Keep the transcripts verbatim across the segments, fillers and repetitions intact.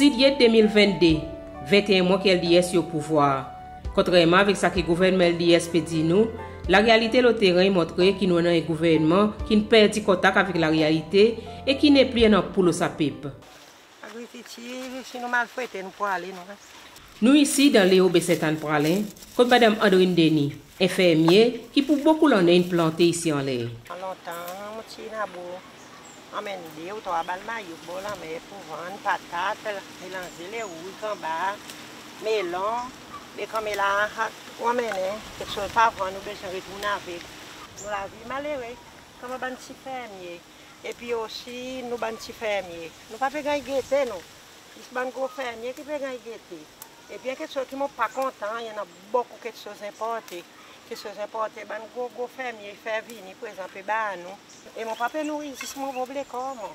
Sidyet de mil venn de, venteen mwan ki LDS i o pouvwar. Kontrerman avek sa ki gouvernman LDS pe dir nou, larealite lo teren i montre ki nou annan en gouvernman ki'n perdi kontak avek larealite e ki nepli annan pou lo sa pep. Agrikiltir, si nou maltrete, nou pou ale, nou. Nou isi dan Leo Baie Ste Anne Praslin, kot Madanm Andrine Denis, en fermye ki pou bokou lannen in plante isi anler. Lontan, mon ti nabou anmenn de ou trwa bal mayouk bor lanmer pour vann, patat, melanze, lerouy, kanbar, melon, be konmela, ou anmennen, keksoz pa vann, ou bezwen retourn avek. Nou lavi malere, konman bann ti fermye. Epi osi, nou bann ti fermye, nou pa pe ganny gete, nou. Zis bann gro fermye ki pe ganny gete. Epi en keksoz ki mon pa kontan, i annan bokou keksoz enporte. Keksoz enporte, bann gro, gro fermye i fer vini, prezan pe bar nou. E mon pa pe nouri zis mon prop lekor, mon.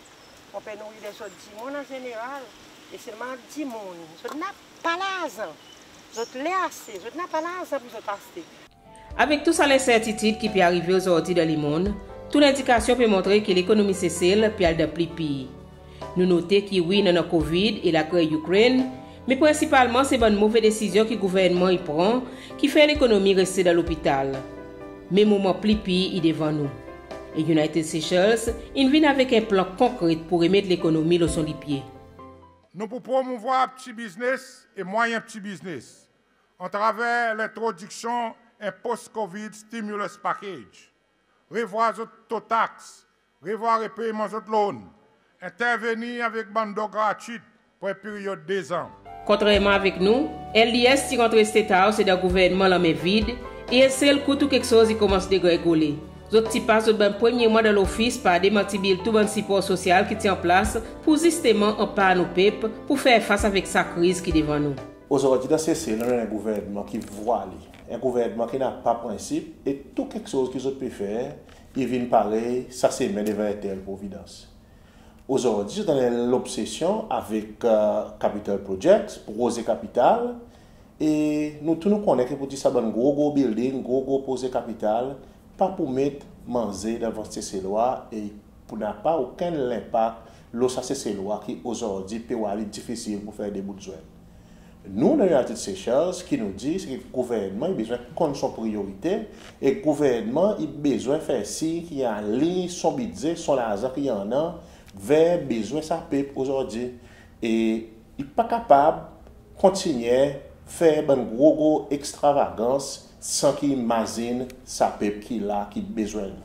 Mon pe nouri lezot dimoun an zeneral. E selman dimoun, zot napa larzan. Zot le aste, zot napa larzan pour zot aste. Avek tou sa lensertitid ki pe arive ozordi dan lemonn, tou lendikasyon pe montre ki lekonomi Sesel pe al dan pli pir. Nou note ki wi, nou annan COVID e lager Ikrenn, me prensipalman se bann move desizyon ki gouvernman i pran ki fer lekonomi reste dan lopital. Me moman pli pir i devan nou. E United Seychelles in vin avek en plan konkret pour remet lekonomi lo son lipye. Nou pou promouvwar pti biznes e mwayen pti biznes atraver lentrodiksyon en post-COVID stimulus package, revwar zot to taks, revwar repeyman zot loan, entervenir avek bann don gratwit pour en peryod dezan. Kontrerman avek nou, LDS ti rantre State House e dan gouvernman lanmen vid, e en sel kou tou keksoz i konmans degrengole. Zot ti pas zot bann premye mwan dan lofis par demantibil tou bann sipor sosyal ki ti an plas pour zisteman anpar nou pep pour fer fas avek sa kriz ki devan nou. Ozordi dan Sesel nou annan en gouvernman ki vwale, en gouvernman ki napa prensip, e tou keksoz ki zot pe fer i vin parey sa semen devan en tel providans. Ozordi zot annan lobsesyon avek, e, capital projects, proze kapital, e nou tou nou konnen ki pour dir sa bann gro, gro building, gro, gro proze kapital pa pou met manze dan vant Seselwa e pou napa okenn lenpak lo sa Seselwa ki ozordi pe war li difisil pour fer de bout zwenn. Nou dan United Seychelles, ki nou dir se ki gouvernman i bezwen konn son priyorite e gouvernman i bezwen fer sir ki i aliny son bidze, son larzan ki i annan ver bezwen sa pep ozordi. E i pa kapab kontinyen fer bann gro, gro ekstravagans san ki i mazin sa pep ki la, ki bezwen li.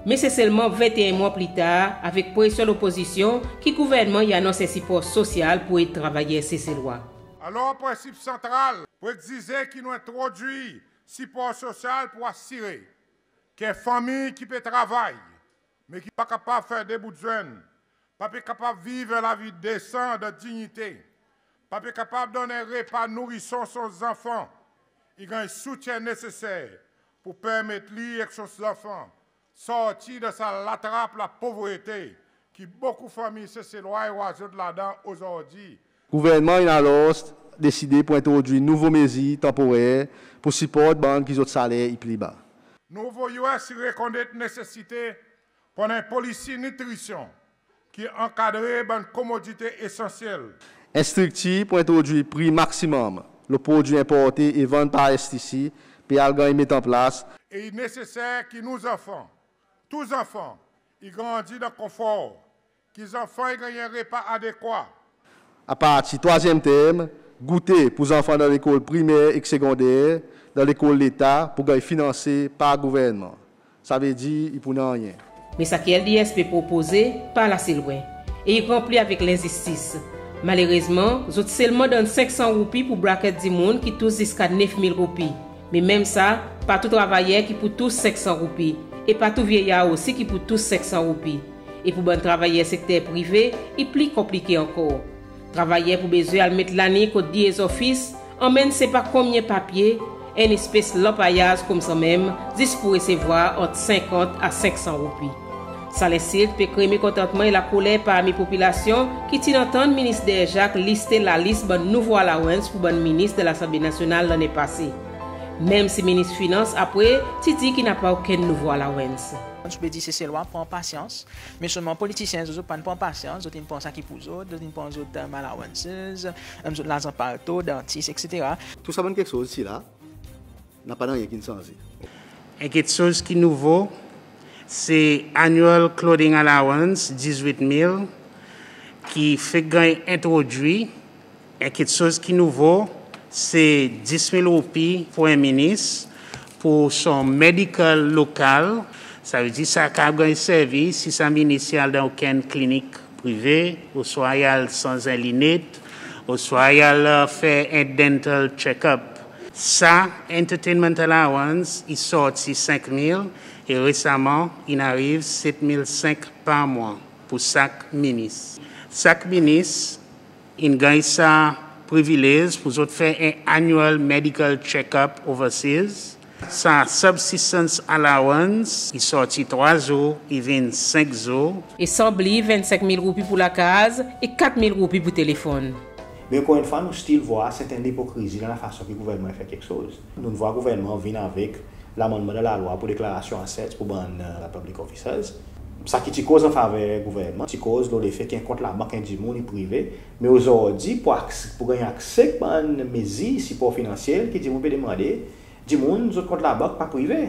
Me se selman venteen mwan pli tar, avek presyon lopozisyon, ki gouvernman i anons en sipor sosyal pour ed travayer Seselwa. Alor, prensip santral pour egzize ki nou entrodwir sipor sosyal pour asire ki en fanmir ki pe travay, me ki pa kapab fer de bout zwenn, pa pe kapab viv en lavi desan dan dinyite, pa pe kapab donn en repa nourison son zanfan, i ganny soutyen neseser pour permet li ek son zanfan sorti dan sa latrap lapovrete ki bokou fanmir Seselwa i war zot ladan ozordi. Gouvernman in alor deside pour entrodwir nouvo mezir tanporer pour siport bann ki zot saler i pli ba. Nouvo US i rekonnet nesesite pour annan en polisi nitrisyon ki ankadre bann komodite esansyel. En striktir pour entrodwir pri maksimonm lo prodwi enporte e vann par STC pe al ganny met an plas. E i neseser ki nou zanfan, tou zanfan, i grandi dan konfor, ki zanfan i ganny en repa adekwa. Apartir trwazyenm term, goute pour zanfan dan lekol primer ek segonder dan lekol Leta pou ganny finanse par gouvernman. Savedir i pou nanryen. Me sa ki LDS pe propoze pa al ase lwen e i ranpli avek lenzistis. Malerezman, zot selman donn senk san roupi pour braket dimoun ki tous ziska nef mil roupi. Me menm sa, pa tou travayer ki pou tous senk san roupi, e pa tou vyeyar osi ki pou tous senk san roupi. E pour bann travayer sekter prive, i pli konplike ankor. Travayer pou bezwen al met laliny kot DA's office, anmenn sepa konbyen papye, en espes lanpayaz koumsa menm, zis pour resevwar ant senkant a senk san roupi. Sa lensilt pe kree mekontantman e lakoler parmi popilasyon ki ti'n antann Minis Derjacques liste lalis bann nouvo allowance pour bann minis dan Lasanble Nasyonal lannen pase. Menm si Minis Finans apre ti dir ki napa okenn nouvo allowance. Mon pe dir Seselwa pran pasyans, me selman politisyen zot, zot pa'n pran pasyans, zot in pran sa ki pour zot, zot in pran zot, e, allowances, e, zot larzan palto, dantis, etsetera. Tou sa bann keksoz ti la, napa nanryen ki'n sanze. En keksoz ki nouvo, se annual clothing allowance, dizwit mil, ki fek ganny entrodwir. En keksoz ki nouvo, se dis mil roupi pour en minis pour son medical lokal. Savedir sa kapab ganny servi si sa minis i al dan okenn klinik prive, ouswa i al sanz en linet, ouswa i al, e, fer en dental check-up. Sa entertainment allowance i sorti senk mil e resaman in ariv set mil senk par mwan pour sak minis. Sak minis in ganny sa privilez pour zot fer en annual medical check-up overseas. Sa subsistence allowance i sorti trwa zour, i vin senk zour. E san bliy vennsenk mil roupi pour lakaz e kat mil roupi pour telefonn. Me ankor enn fwa, nou still vwar serten lipokrizi dan lafason ki gouvernman i fer keksoz. Nou'n vwar gouvernman vin avek lamannman dan lalwa pour deklarasyon assets pour bann, e, public officers. Sa ki ti koz an faver gouvernman, ti koz lo lefe ki en kont labank en dimoun i prive. Me ozordi, pour aks-, pour ganny akse ek bann mezir sipor finansyel ki dimoun pe demande, dimoun zot kont labank pa prive.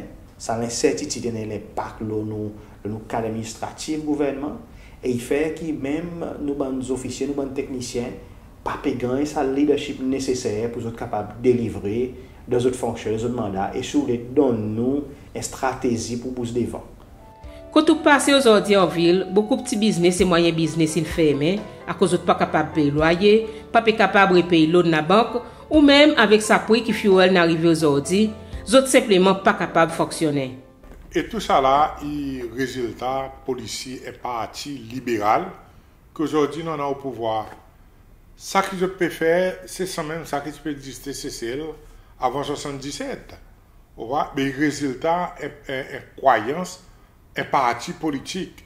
Sa lensertitid i annan en lenpak lo nou, lo nou kad administratif gouvernman, e i fer ki menm nou bann zofisye, nou bann teknisyen, pa pe ganny sa leadership neseser pour zot kapab delivre dan zot fonksyon, dan zot manda, e si ou le donn nou en stratezi pour bouz devan. Kot ou pase ozordi an vil, bokou pti biznes e mwayen biznes in fermen, akoz zot pa kapab pey lwaye, pa pe kapab repey loan labank, ou menm avek sa pri ki fuel in arive ozordi, zot senpleman pa kapab fonksyonnen. E tousala i rezilta polisi en parti liberal ki ozordi nou annan o pouvwar. Sa ki zot pe fer, se sanmenm sa ki ti pe egziste Sesel avan swasanndiset. Ou war, be rezilta en, en, en krwayans en parti politik.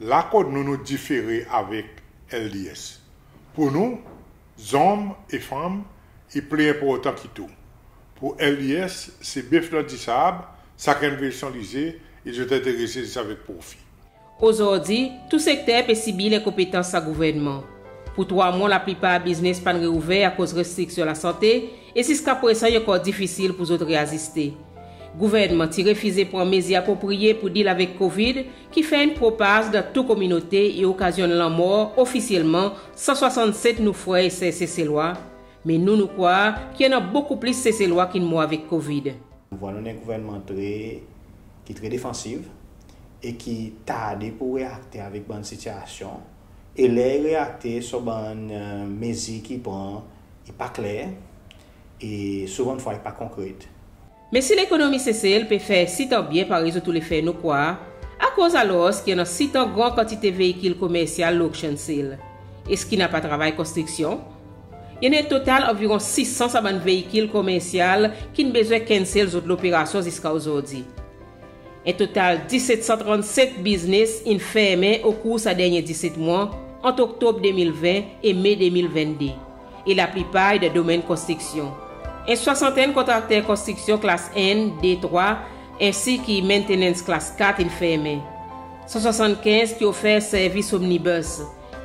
La kot nou, nou difere avek L D S. Pour nou, zonm e fanm i pli enportan ki tou. Pour L D S, se bef dan disab, sakenn vey son lize, e zot enterese zis avek profi. Ozordi, tou sekter pe sibir lenkonpetans sa gouvernman. Pour trwa mwan, laplipar biznes pa'n reouver akoz restriksyon lasante, e ziska prezan i ankor difisil pour zot reaziste. Gouvernman ti refize pran mezir apropriye pour dil avek COVID, ki fer in propaz dan tou kominote e okazyonn lanmor ofisyelman san swasannset nou frer e ser Seselwa. Me nou, nou krwar ki i annan bokou plis Seselwa ki'n mor avek COVID. Nou war nou annan en gouvernman tre, ki tre defansiv e ki tarde pour reakte avek bann sitiasyon. E ler i reakte, son bann, e, mezir ki i pran, i pa kler e souvandfwa i pa konkret. Me si lekonomi Sesel pe fer sitan byen parey zot oule fer nou krwar, akoz alors ki i annan sitan gran kantite veikil komersyal lo auction sale? Eski napa travay konstriksyon? I annan en total anviron sis san sa bann veikil komersyal ki'n bezwen cancel zot loperasyon ziska ozordi. En total diset san trannset biznes in fermen okour sa dernyen diset mwan, ant Oktob de mil ven e Me de mil venn de, e laplipar i dan domenn konstriksyon. En swasantenn kontrakter konstriksyon klas enn, de, trwa, ensi ki maintenance klas kat in fermen. San swasannkenz ki ofer servis omnibus.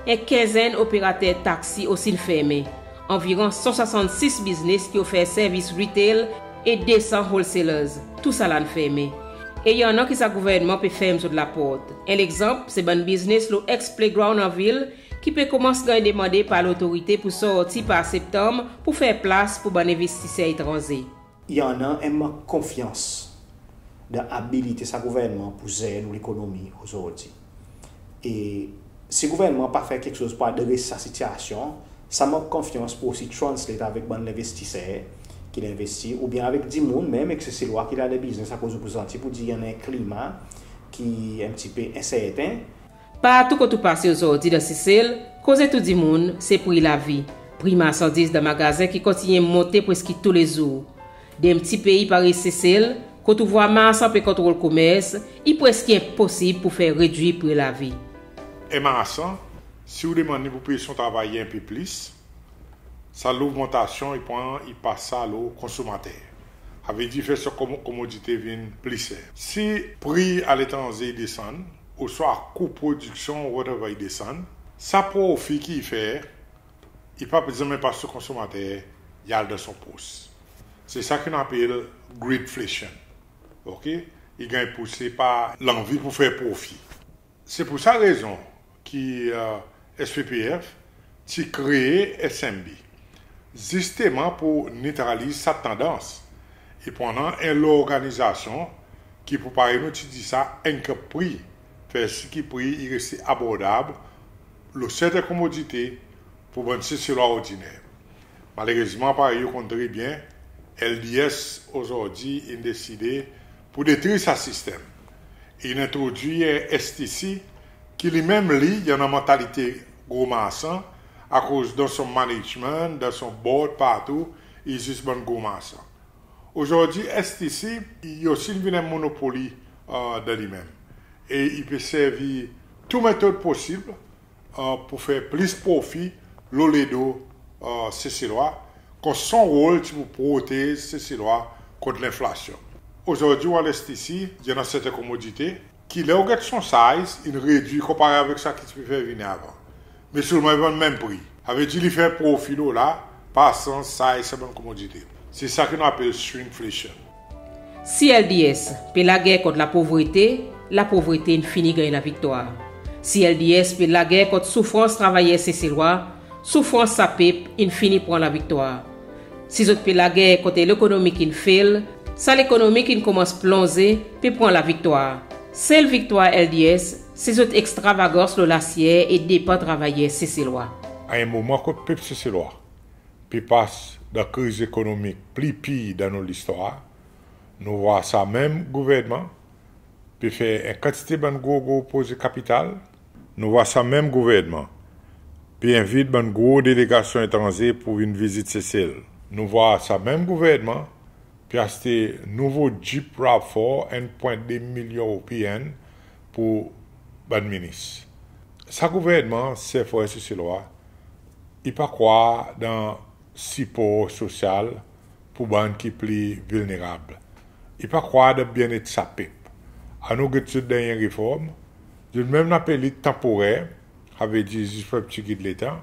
En kenzenn operater taksi osi in fermen. Anviron san swasannsis biznes ki ofer servis retail e de san wholesalers. Tousala in fermen. E i annan ki sa gouvernman pe ferm zot laport. En legzanp, se bann biznes lo ex-playground anvil ki pe konmans ganny demande par lotorite pour sorti par Septanm pour fer plas pour bann envestiser etranze. I annan en mank konfyans dan abilite sa gouvernman pour zer nou lekonomi ozordi. E si gouvernman pa fer keksoz pour adres sa sitiasyon, sa mank konfyans pou osi translate avek bann lenvestiser ki'n envesti, oubyen avek dimoun menm, ek Seselwa ki la dan biznes, akoz ou pou santi pour dir i annan en klima ki en pti pe enserten. Partou kot ou pase ozordi dan Sesel, koze tou dimoun, se pri lavi. Pri marsandiz dan magazen ki kontinyen monte preski toulezour. Dan en pti pei parey Sesel, kot ou vwar marsan pe kontrol komers, i preski enposib pour fer redwir pri lavi. En marsan, si ou demann li pour pey son travayer en pe plis, sa logmantasyon i pran, i pas sa lo konsomater. Savedir fer son komo-, komodite vin pli ser. Si pri aletranze i desann, ouswa kou prodiksyon, whatever, i desann, sa profi ki i fer, i pa zanmen pas lo konsonmater, i al dan son pos. Se sa ki nou apel greedflation. OK? I ganny pouse par lanvi pour fer profi. Se pour sa rezon ki, e, S P P F ti kree S M B, zisteman pour netraliz sa tandans e pour annan en lorganizasyon ki pour, parey nou ti dir sa, anchor pri, fer sir ki pri i reste abordab lo serten komodite pour bann Seselwa ordiner. Malerezman, parey ou konn tre byen, L D S ozordi in deside pour detri sa sistenm. In entrodwir en S T C ki li menm li i annan mantalite gro marsan, akoz dan son management, dan son board partou, i zis bann gro marsan. Ozordi S T C i osi vin en monopoli, e, dan li menm. E i pe servi tou metod posib, e, pour fer plis profi lo ledo, e, Seselwa, kot son rol ti pour protez Seselwa kont lenflasyon. Ozordi ou al S T C, i annan serten komodite ki ler ou get son size, in redwir konpare avek sa ki ti pe fer vini avan. Me selman i vann menm pri. Savedir li fer profi lo la, pa sanz size sa bann komodite. Se sa ki nou apel shrinkflation. Si L D S pe lager kont lapovrete, lapovrete in fini ganny laviktwar. Si L D S pe lager kont soufrans travayer Seselwa, soufrans sa pep in fini pran laviktwar. Si zot pe lager kont lekonomi ki'n fail, sa lekonomi ki'n konmans plonze pe pran laviktwar. Sel viktwar L D S, se zot ekstravagans lo lasyer e depan travayer Seselwa. A en moman kot pep Seselwa pe pas dan kriz ekonomik pli pir dan nou listwar, nou vwar sa menm gouvernman pe fer en kantite bann gro, gro proze kapital. Nou vwar sa menm gouvernman pe envit bann gro delegasyon etranze pour vin vizit Sesel. Nou vwar sa menm gouvernman pe aste nouvo Jeep rav four, en pwen de milyon roupi enn, pour bann minis. Sa gouvernman, ser frer Seselwa, i pa krwar dan sipor sosyal pour bann ki pli vilnerab. I pa krwar dan byennet sa pep. Annou get zot dernyen reform, zot menm in apel li tanporer, savedir zis pour en pti git letan.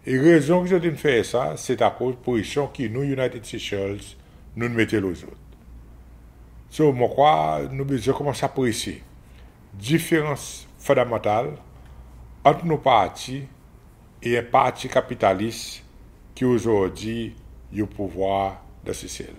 E rezon ki zot in fer sa, se akoz presyon ki nou United Seychelles nou'n mete lo zot. So, mon krwar nou bezwen konmans apresye diferans fondamantal ant nou parti e en parti kapitalis ki ozordi i o pouvwar dan Sesel.